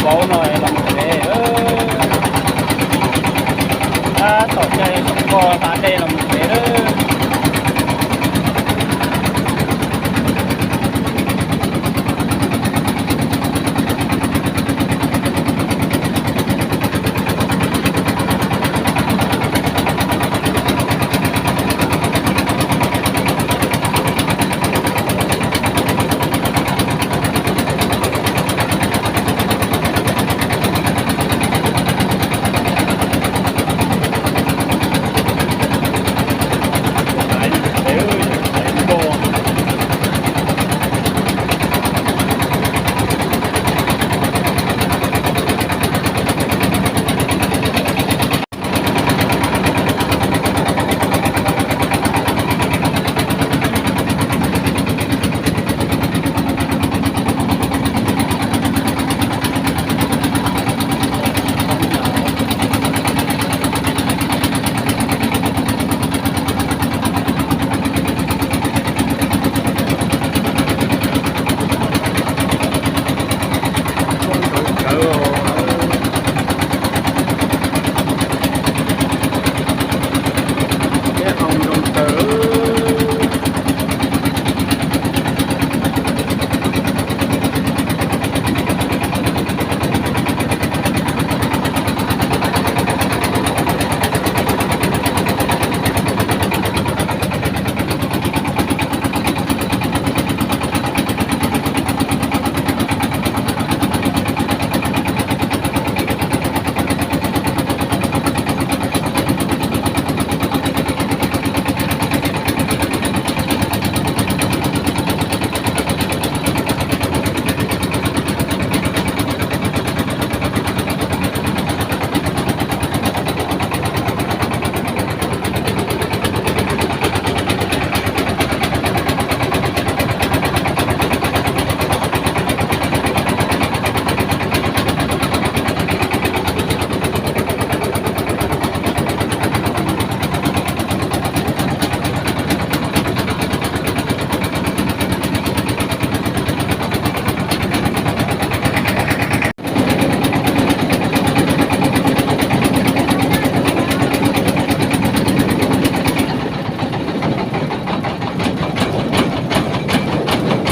Paub no los mus tsev, tab tom caij los koj hla dej los mus tsev lawm.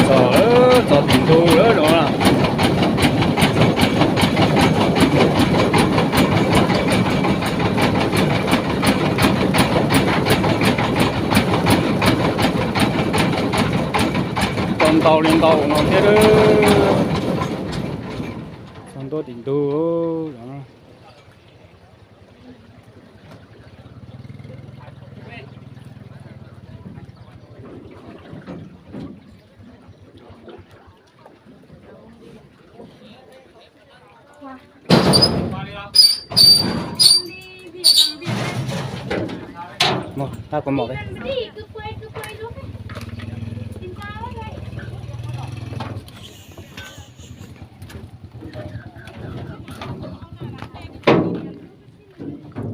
Txog, txog tim ntug lawm no. Txog ntau li ntau no thiab. Txog ntua tim ntug. Mus, tau kuv mom li.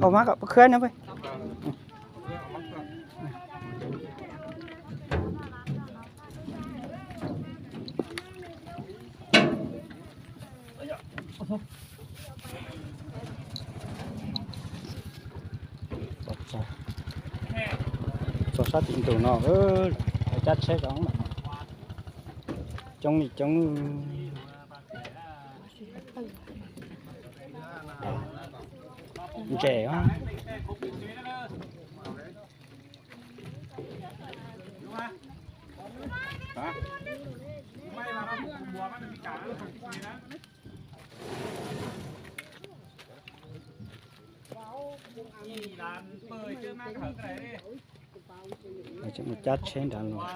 Ua mab kom khwb no. Txog sab tim ntug no, cab tsheb zoo, coob li coob. Ntses. Cab tsheb nrad los.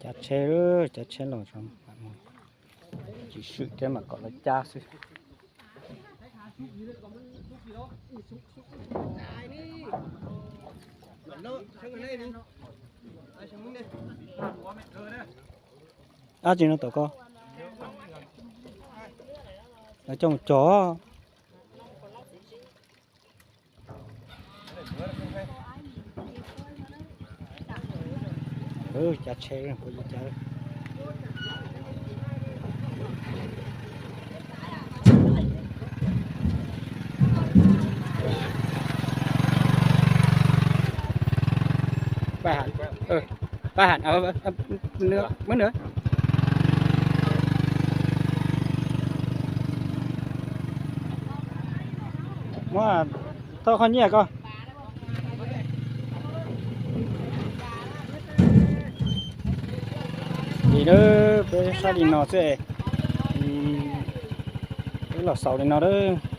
Cab tsheb, cab tsheb los, tsis swm thiab mas kom lawv cab xwb. Ab tsi no tom ko, lawv coj mus cog. Cav tsheb puas yog cav. Paj Ham, Paj Ham, muab nws, muab thauj qhov nyiaj ko. Li na, peb saib li no xwb, peb los xaus li no a.